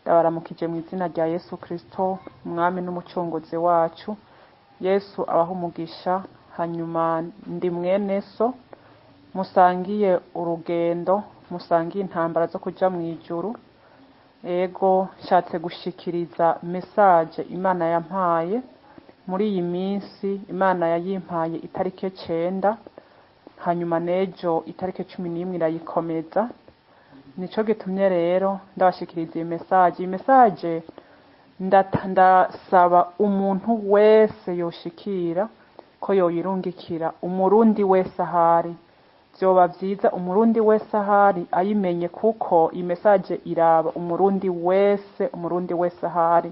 Ndabaramukije mu izina rya Yesu Kristo, Umwami n'Umucunguzi wacu. Yesu abahe umugisha. Hanyuma ndi mwene so, musangiye urugendo, musangiye intambara zo kuja mw'ijuru. Ego, nshatse gushikiriza message Imana yampaye muri iyi minsi. Imana yayimpaye itariki 9, hanyuma n'ejo itariki 11 irayikomeza. Nico gitumye rero ndabashikiriza iyi message. Iyi message ndasaba umuntu wese yoshikira ko yoyirungikira Umurundi wese ahari. Vyoba vyiza Umurundi wese ahari ayimenye, kuko iyi message iraba Umurundi wese, Umurundi wese ahari,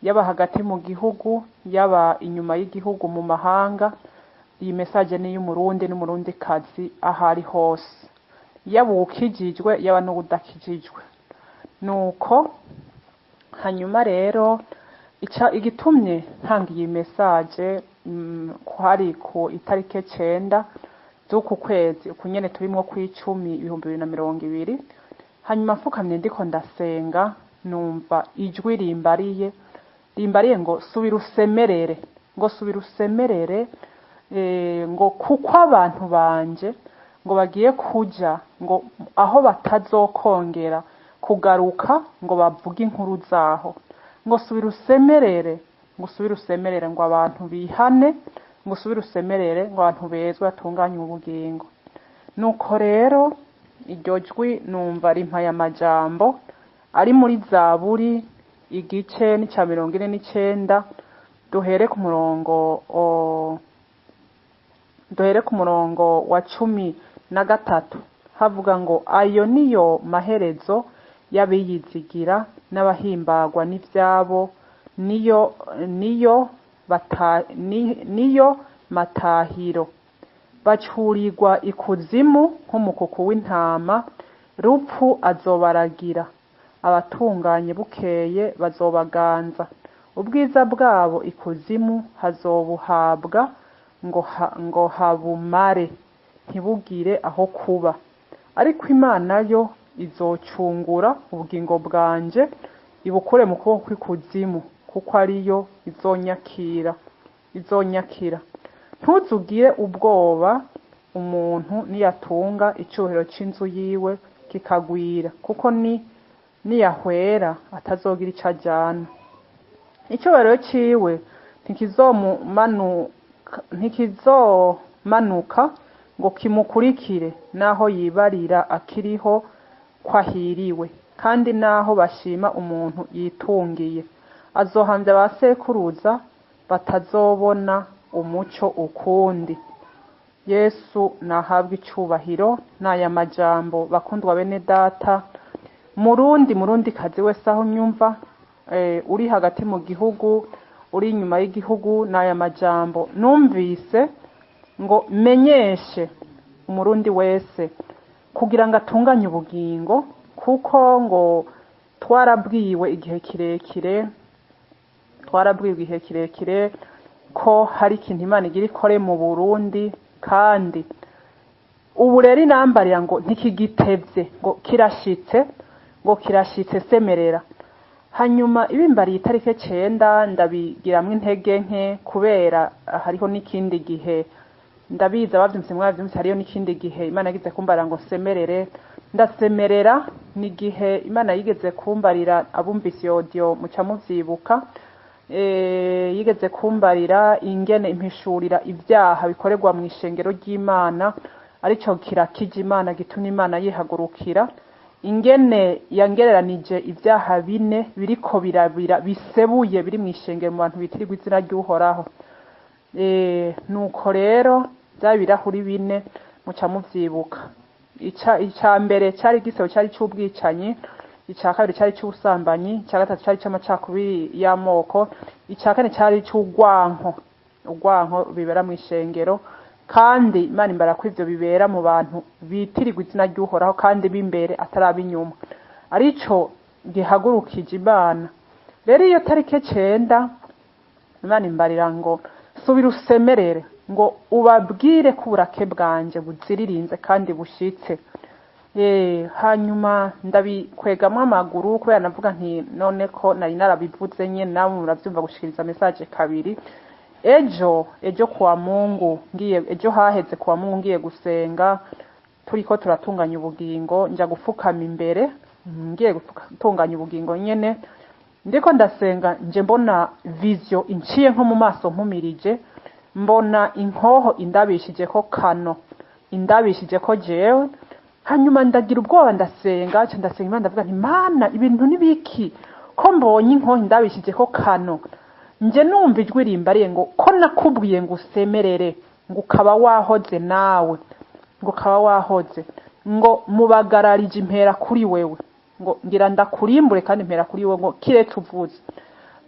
yaba hagati mu gihugu, yaba inyuma y'igihugu mu mahanga. Iyi message ni iy'Umurundi n'Umurundikazi ahari hose, yaba uwukijijwe, yaba n'uwudakijijwe. Nuko hanyuma rero igitumye ntanga iyi message, hari ku itariki 9 z'uku kwezi uku nyene turimwo kw'icumi 2020. Hanyuma mfukamye ndiko ndasenga, numva ijwi rimbariye ngo subira usemerere, ngo subira usemerere, ngo kuko abantu banje ngo bagiye kuja ngo aho batazokongera kugaruka ngo bavuge inkuru zaho, ngo subira usemerere, ngo subira usemerere, ngo abantu bihane, ngo usubire usemerere, ngo abantu bezwe, batunganye ubugingo. Nuko rero iryo jwi numva rimpaye amajambo ari muri Zaburi, igice n'ica 49. Duhere ku murongo wa 13. Havuga ngo: "Ayo niyo maherezo y'abiyizigira n'abahimbagwa n'ivyabo, niyo matahiro, bacurirwa ikuzimu nk'umukuku w'intama. Rupfu azobaragira, abatunganye bukeye bazobaganza. Ubwiza bwabo ikuzimu hazobuhabwa ngo habumare, ntibugire aho kuba. Ariko Imana yo izocungura ubugingo bwanje, ibukure mu kuboko kw'ikuzimu, kuko ariyo izonyakira. Ntuzugire ubwoba umuntu niyatunga icubahiro c'inzu yiwe kikagwira, kuko ni niyahwera atazogira ico ajana. Icubahiro ciwe ntikizomanuka ngo kimukurikire, naho yibarira akiriho ko ahiriwe, kandi naho bashima umuntu yitungiye. Azohamvya ba sekuruza batazobona umuco ukundi." Yesu nahabwe icubahiro. N'aya majambo, bakundwa bene data, Murundi, Murundi kazi wese aho nyumva, uri hagati mu gihugu, uri inyuma y'igihugu, n'aya majambo numvise ngo menyeshe Umurundi wese kugira ngo atunganye ubugingo, kuko ngo twarabwiwe igihe kirekire, twarabwiwe igihe kirekire ko hari ikintu Imana igira ikore mu Burundi. Kandi ubu rero inambarira ngo ntikigitevye, ngo kirashitse, ngo kirashitse, semerera. Hanyuma ibimbariye itariki 9, ndabigiramwo intege nke, kubera hariho n'ikindi gihe, ndabizi abavyumvise mwavyumvise, hariyo n'ikindi gihe Imana yagize kumbarira ngo semerere, ndasemerera. Ni igihe Imana yigeze kumbarira, abumvise iyo audio muca muvyibuka, yigeze kumbarira ingene impishurira ibyaha bikorerwa mu ishengero ry'Imana, arico kirakije Imana, gitumye Imana yihagurukira, ingene yangereranije ibyaha bine biriko birabira bisebuye biri mu ishengero, mu bantu bitirirwa izina ry'Uhoraho. Nuko rero bya birahuri bine muca muvyibuka. Ica mbere cari igisebo, cari c'ubwicanyi. Ica kabiri cari c'ubusambanyi. Ica gatatu cari c'amacakubiri y'amoko. Ica kane cari c'urwanko, urwanko bibera mw'ishengero. Kandi Imana imbara ko ivyo bibera mu bantu bitirirwa izina ry'Uhoraho, kandi b'imbere atari ab'inyuma, arico gihagurukije Imana. Rero iyo tariki 9, Imana imbarira ngo subira usemerere, ngo ubabwire ko uburake bwanje buziririnze kandi bushitse. Hanyuma ndabikwegamwo amaguru kubera navuga nti none ko nari narabivuze nyene, namwe muravyumva gushikiriza message kabiri. Ejo kuwa Mungu ngiye, ejo haheze kuwa Mungu ngiye gusenga, turiko turatunganya ubugingo, nja gupfukama imbere, ngiye gutunganya ubugingo nyene, ndiko ndasenga nje mbona vision inciye nko mu maso mpumirije, mbona inkoho indabishije ko kano, indabishije ko jewe. Hanyuma ndagira ubwoba, ndasenga, nca ndasenga Imana, ndavuga nti Mana, ibintu nibiki ko mbonye inkoho indabishije ko kano? Nje numva ijwi rimbariye ngo ko nakubwiye ngo usemerere, ngo ukaba wahoze nawe, ngo ukaba wahoze, ngo mubagararije impera kuri wewe, ngo ngira ndakurimbure kandi impera kuri wewe, ngo kiretse uvuze.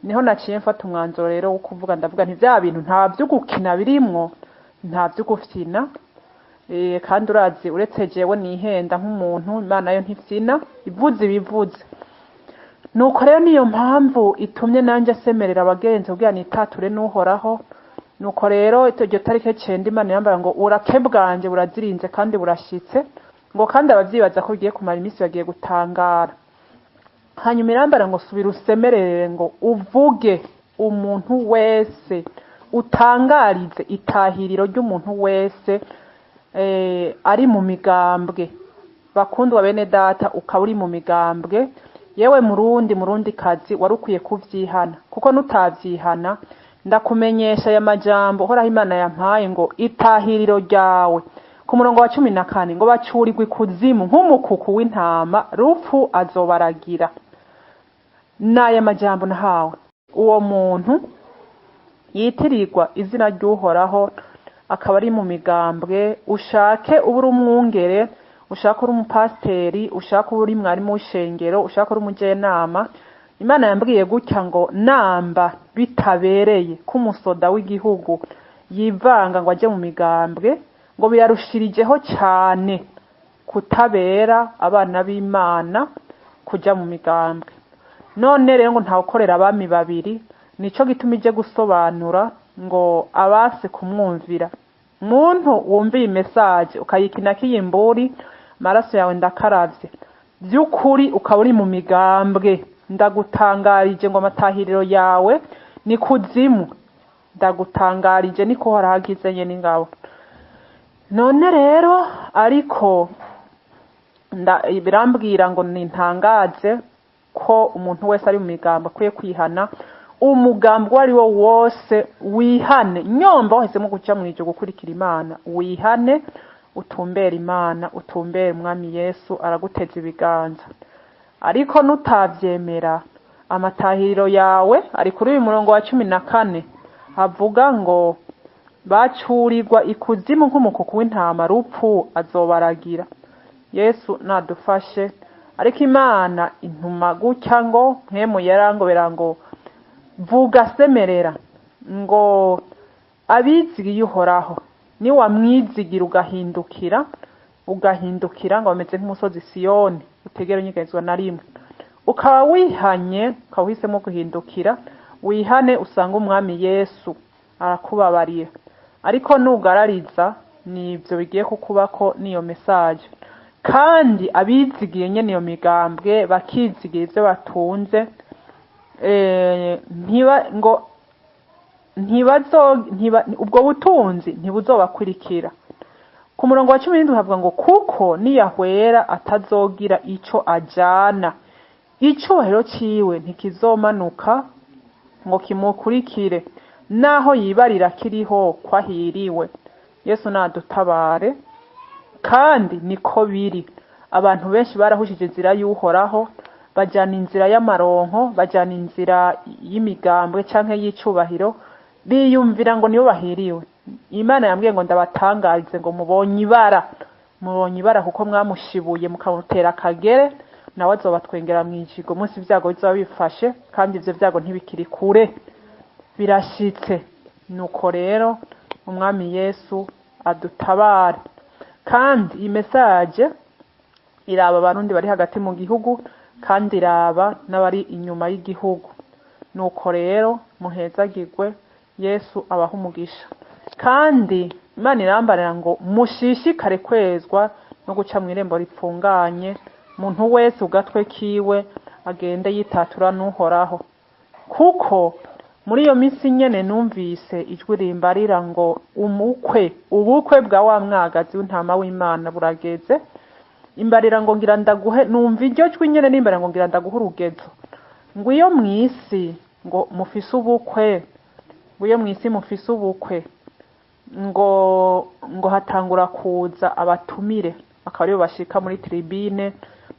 Niho naciye mfata umwanzuro rero wo kuvuga, ndavuga nti vya bintu nta vyo gukina birimwo, nta vyo gufyina. Kandi urazi uretse jewe nihenda nk'umuntu, Imana yo ntifyina, ivuze ibivuze. Nuko rero niyo mpamvu itumye nanje semerera abagenzi kugira nitature n'Uhoraho. Nuko rero iryo tariki 9 Imana yambara ngo urake bwanje burazirinze kandi burashitse, ngo kandi abavyibaza ko bigiye kumara iminsi bagiye gutangara. Hanyuma irambara ngo subira usemerere, ngo uvuge umuntu wese, utangarize itahiriro ry'umuntu wese ari mu migambwe. Bakundwa bene data, ukaba uri mu migambwe, yewe murundi, murundi kazi, wari ukwiye kuvyihana, kuko nutavyihana ndakumenyesha aya majambo Uhoraho Imana yampaye ngo itahiriro ryawe ku murongo wa 14 ngo bacurirwe ikuzimu nk'umukuku w'intama, rupfu azobaragira. N'aya majambo nahawe uwo muntu yitirirwa izina ry'Uhoraho akaba ari mu migambwe. Ushake ube uri umwungere, ushake uri umupasiteri, ushake ube uri mwarimu w'ishengero, ushake uri umujenama, Imana yambwiye gutya ngo namba bitabereye ko umusoda w'igihugu yivanga ngo aje mu migambwe, ngo birarushirijeho cyane kutabera abana b'Imana kuja mu migambwe. None rero ngo ntawukorera abami babiri, nico gituma ije gusobanura ngo abase kumwumvira. Muntu wumva iyi message ukayikina kiyimburi, amaraso yawe ndakaravye, by'ukuri ukaba uri mu migambwe, ndagutangarije ngo amatahiriro yawe ni kuzimu, ndagutangarije niko Uhoraho nyene ingabo. None rero ariko birambwira ngo nintangaze ko umuntu wese ari mu migambo akwiye kwihana, umugambi uwo ari wo wose wihane, nyomba wahisemo guca mu ijuru gukurikira Imana, wihane utumbere Imana, utumbere Umwami Yesu araguteza ibiganza. Ariko nutavyemera, amatahiriro yawe ari kuri uyu murongo wa 14 avuga ngo bacurirwa ikuzimu nk'umukuku w'intama, rupfu azobaragira. Yesu nadufashe. Ariko Imana intuma gutya ngo mpwemu yarangobera ngo vuga semerera ngo abizigiye Uhoraho, niwamwizigira ugahindukira, ugahindukira ngo bameze nk'umusozi Siyoni utegera unyeganyezwa na rimwe. Ukaba wihanye, ukaba uhisemo guhindukira, wihane usanga Umwami Yesu arakubabarira. Ariko nugarariza nivyo bigiye kukubako n'iyo message. Kandi abizigiye nyene iyo migambwe, bakizigira ivyo batunze, ntiba ngo ntibazo ntiba, ubwo butunzi ntibuzobakurikira. Ku murongo wa 17 havuga ngo kuko niyahwera atazogira ico ajana, icubahiro ciwe ntikizomanuka ngo kimukurikire, naho yibarira kiriho ko ahiriwe. Yesu nadutabare. Kandi niko biri, abantu benshi barahushije inzira y'Uhoraho, bajana inzira y'amaronko, bajana inzira y'imigambwe canke y'icubahiro, biyumvira ngo nibo bahiriwe. Imana yambwiye ngo ndabatangarize ngo mubonye ibara, mubonye ibara kuko mwamushibuye mukamutera akagere, nawe azobatwengera mw'ijigo munsi ibyago bizoba bifashe, kandi ivyo vyago ntibikiri kure, birashitse. Nuko rero Umwami Yesu adutabare. Kandi iyi message iraba abarundi bari hagati mu gihugu, kandi iraba n'abari inyuma y'igihugu. Nuko rero muhezagirwe, Yesu abaha umugisha. Kandi Imana irambarira ngo mushishikare kwezwa no no guca mw'irembo ripfunganye. Umuntu wese ugatwe kiwe agende yitatura n'Uhoraho. Kuko muri iyo minsi nyene numvise ijwi rimbarira ngo umukwe, ubukwe bwa wa mwagazi w'intama w'Imana burageze. Imbarira ngo ngira ndaguhe, numva iryo jwi nyene nimbarira ngo ngira ndaguhe urugezo, ngo iyo mw'isi ngo mufise ubukwe, ngo iyo mw'isi mufise ubukwe, ngo hatangura kuza abatumire, akaba aribo bashika muri tribune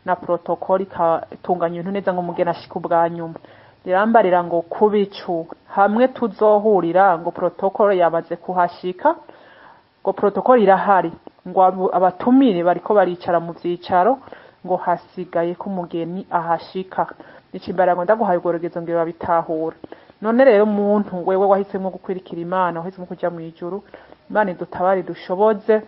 na protocole ikatunganya ibintu neza, ngo umugeni ashike ubwa nyuma. Rirambarira ngo kubicu hamwe tuzohurira, ngo protocole yamaze kuhashika, ngo protocole irahari, ngo abatumire bariko baricara mu vyicaro, ngo hasigaye ko umugeni ahashika. Nicimbarira ngo ndaguhaye urwo rugezo ngo babitahura. None rero muntu wewe wahisemwo gukwirikira Imana, wahisemwo kuja mw'ijuru, Imana idutabare, idushoboze,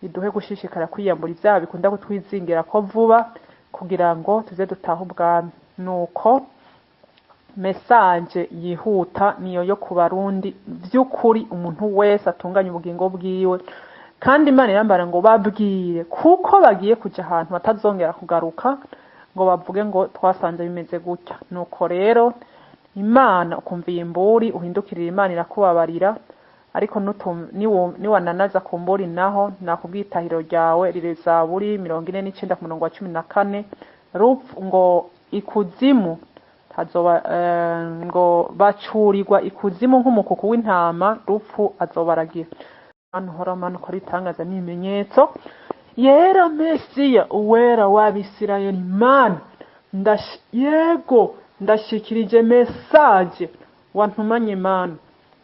iduhe gushishikara kwiyambura ivyaha bikunda kutwizingira ko vuba, kugira ngo tuze dutahe ubwami. Nuko message yihuta niyo yo ku Barundi vy'ukuri, umuntu wese atunganye ubugingo bwiwe. Kandi Imana irambara ngo babwire, kuko bagiye kuja ahantu batazongera kugaruka ngo bavuge ngo twasanze bimeze gutya. Nuko rero Imana ukumva iyi mburi, uhindukirira Imana irakubabarira. Ariko niwananaza ku mburi naho nakubwiye itahiro ryawe riri Zaburi 49 ku murongo wa 14, rupfu ngo ikuzimu hazoba, ngo bacurirwa ikuzimu nk'umukuku w'intama, rupfu azobaragira. Mana uhora, Mana ukora itangaza n'ibimenyetso, yera Mesiya uwera w'Abisirayeli, Mana yego ndashikirije message wantumanye. Mana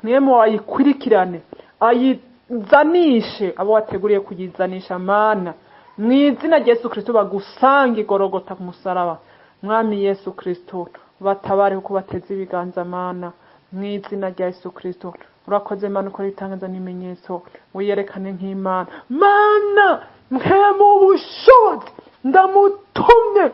mwemu wayikurikirane, ayizanishe abo wateguriye kuyizanisha. Mana, mw'izina rya Yesu Kristo, bagusange igorogota ku musaraba. Mwami Yesu Kristo, batabare kuko bateze ibiganza. Mana, mw'izina rya Yesu Kristo, urakoze Mana ukora ibitangaza n'ibimenyetso, wiyerekane nk'Imana. Mana mpemu ubushobozi ndamutumye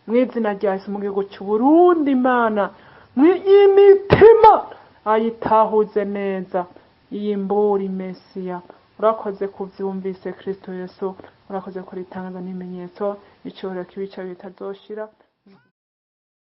mw'izina rya Yesu mu gihugu cy'u Burundi. Mana imitima ayitahuze neza iyi mburi. Mesiya, urakoze kuvyumvise. Kristo Yesu, urakoze gukora ibitangaza n'ibimenyetso, icyubahiro kibica bitazoshira.